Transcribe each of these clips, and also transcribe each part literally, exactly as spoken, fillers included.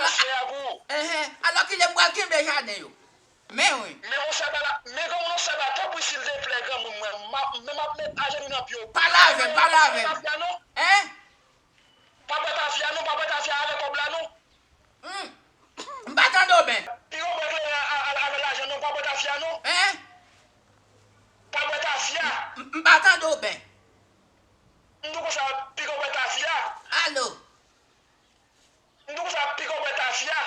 Fè a pou ou. Enhen, alòkile m pral kenbe jaden yo. Men wi. Men yon sèl bagay, men granmoun yon sèl bagay, tanpri silteplè granmoun mwen, m ap, men m ap met ajenou nan pye w. Pale avè m, pale avè m. Pa bwè tafya non. Hein? Pa bwè tafya non, pa bwè tafya avè kòb la non. Hmm. M pa tande w byen. Piga w bwè kleren a, a, a, avè lajan non, pa bwè tafya non. Hein? Pa bwè tafya. M, m pa tande w byen. M di w konsa, piga w bwè tafya. Alo. M di w konsa, piga w bwè tafya.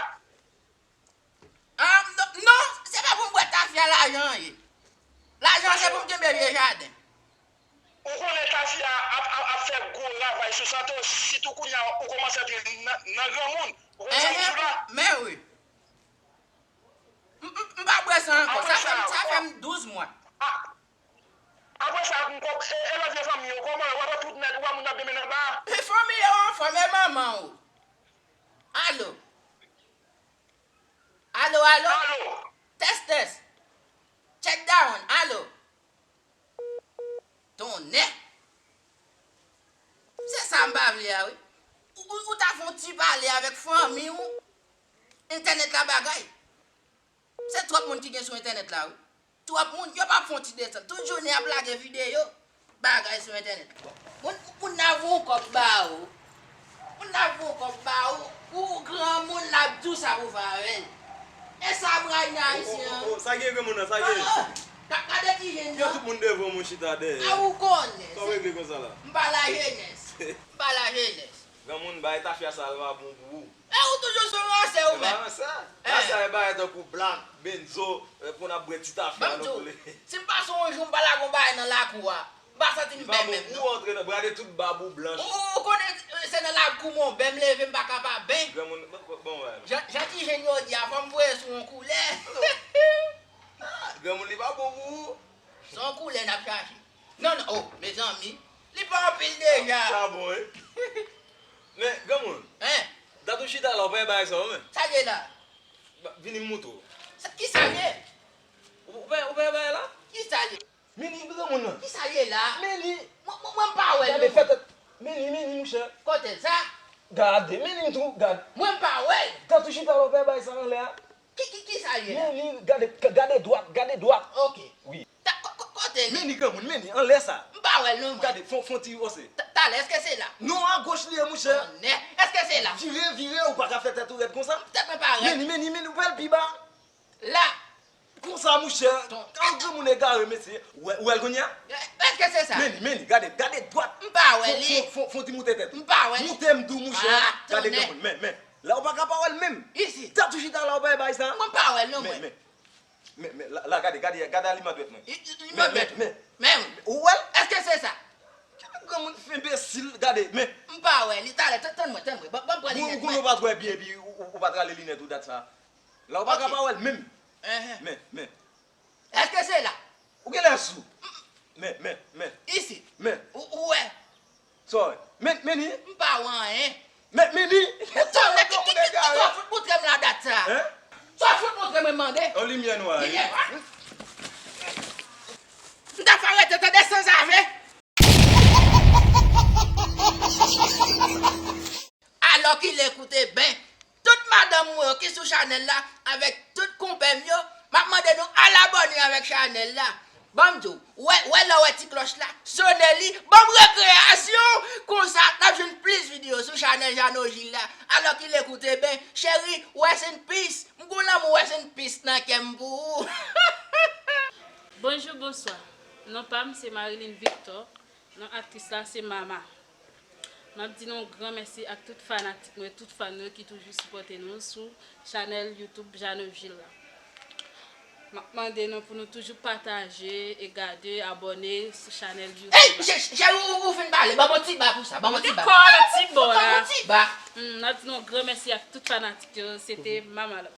Ah, non, non, se pa pou m bwè tafya lajan an ye. Lajan an se pou m kenbe vye jaden. Ou konnen tafya ap, ap, ap fè gwo ravaj sou sante w, sitou kounye a ou kòmanse antre nan, nan granmoun. Ou konn sa m di w la? Men wi. M, m, m pa bwè sa ankò. Sa fè m, sa fè m douz mwa. Apre sa, m kò, e, e lòt vye fanmi yo, kòman yo? W ap wè tout nèg, w ap moun ap byen mennen anba a. E fanmi yo anfòm, e manman w. Alo. Alo, alo. Alo. Tès, tès. Check down. Alo. Tonnè. Se sa m pa vle a, wi. Ou, ou, ou ta fè yon ti pale avèk fanmi w. Entènèt la bagay. Se twòp moun ki gen sou entènèt la, wi. Twòp moun, yo p ap fè yon ti desann. Tout jounen y ap lage videyo, bagay sou entènèt. Moun, moun nan voye yon kòb ba ou. Moun nan voye yon kòb ba ou. Ou granmoun l ap di w sa pou w fè avè l. E sa m rayi nan ayisyen an. Oh, oh, oh, sa gen granmoun nan, sa gen. Oh, oh. Ka-, gade ki jèn nan. Tout moun devan mwen chita dèyè. A ou konnen. Sa w regle konsa la? M pa lajenès. M pa lajenès. Granmoun, bay tafya sa l pa bon pou ou. E ou toujou sou ranse ou menm. E pa ranse. Sa e bagay tankou blak, benzo, e, pou n ap bwè ti tafya nou koule. Si m pase yon jou m pa lage yon bagay nan lakou a, m pa santi m byen menm non. Ou antre nan, gade tout bab ou blanch. Ou, ou konnen, e, se nan lakou m on byen m leve m pa ka pa byen. Granmoun, bon, bon, bon, wè. Jan, jan ti jèn yo di a, fò m voye sou yon koulè. Ah, granmoun li pa bon pou ou. Se yon koulè n ap chache. Non, non, oh, mezanmi, li pa anpil deja. Sa bon, wi. Men, granmoun. Hein? Dat ou chita la, ou pa wè bagay sa yo, men. Sa l ye la? Ba, vini m moutre w. Sa, ki sa l ye? Ou, ou pa, ou pa wè bagay la? Ki sa l ye? Men li granmoun nan. Ki sa l ye la? Men li. Mwen, mwen, mwen m pa wè l non. Gade fè tèt. Men li, men li, monchè. Kote l sa? Gade, men li tou, gade. Mwen m pa wè l. Dat ou chita la, ou pa wè bagay sa anlè a? Ki, ki, ki sa l ye la? Men li, gade, gade dwat, gade dwat. Ok. Wi. Ta, ko-, ko-, kote li? Men li granmoun, men li, anlè sa. M pa wè l non mwen. Gade, fon, fon ti wose. Ta, talè, èske se la? Non, agoch li ye, monchè. Tonnè, èske se la? Vire, vire, ou pa ka fè tèt ou rèd konsa. Tèt mwen pa rèd. Men li, men li, men li, ou pa wè l pi ba? La. Konsa, monchè. An granmoun egare, mesye. Ou wè, ou wè l kounye a? Èske se sa? Men li, men li, gade, gade dwat. M pa wè li. Fon, fon, fon, fon ti moute tèt ou. M pa wè li. Moute m di w, monchè. Ah, tonnè. Gade granmoun, men, men. La, ou pa ka pa wè l menm. Isi. Dat ou chita la, ou pa wè bagay sa? Mwen m pa wè l non mwen. Men, men. Men, men, la, la, gade, gade, gade aliman dwèt mwen. I, i, i, men, men, men. Men, ou wè l? Èske se sa? Granmoun fè enbesil, gade, men. M pa wè li, talè, tann, tann mwen, tann mwen. Ban, ban m pran linèt mwen. Ou, ou konnen ou pa t wè byen, epi ou, ou, ou pa t rale linèt ou dat sa. La, ou pa ka pa wè l menm. Enhen. Men, men. Èske se la? Ou genlè sou. Men, men, men. Isi. Men. Ou, ou wè. Sa w wè? Men, men li. M pa wè anyen. Men, men li. Tonnè, ki, ki, ki, ki sa w fout montre m la dat sa? Hein? Sa w fout montre mwen mande? Yon limyè nwa, wi. Limyè nwa? M ta fè arete tande sanzave. Alòkile, koute byen. Tout madanm mwen yo ki sou chanèl la, avèk tout konpè m yo, m ap mande nou al abòne avèk chanèl la. Ban m di w, wè, wè lè w wè ti klòch la, sone li, ban m rekreyasyon. Konsa, n ap jwenn plis videyo sou chanèl Jeannot Gilles la. Alòkile, koute byen, cheri, rest in peace. M gon lanmou rest in peace nan kè m pou ou. Bonjou, bonswa. Non pa m se Marilyn Victor. Non aktris la se Mama. M ap di nou yon gran mèsi ak tout fanatik mwen, tout fan yo ki toujou sipòte nou sou chanèl YouTube Jeannot Gilles la. M ap mande nou pou nou toujou pataje e gade, abòne sou chanèl YouTube la. Ey, cheri, ou, ou fin pale, ban m yon ti ba pou sa, ban m yon ti ba. Ou gen kò nan ti bò la. Ban m yon ti ba. Hmm, m ap di nou yon gran mèsi ak tout fanatik yo, se te Mama la.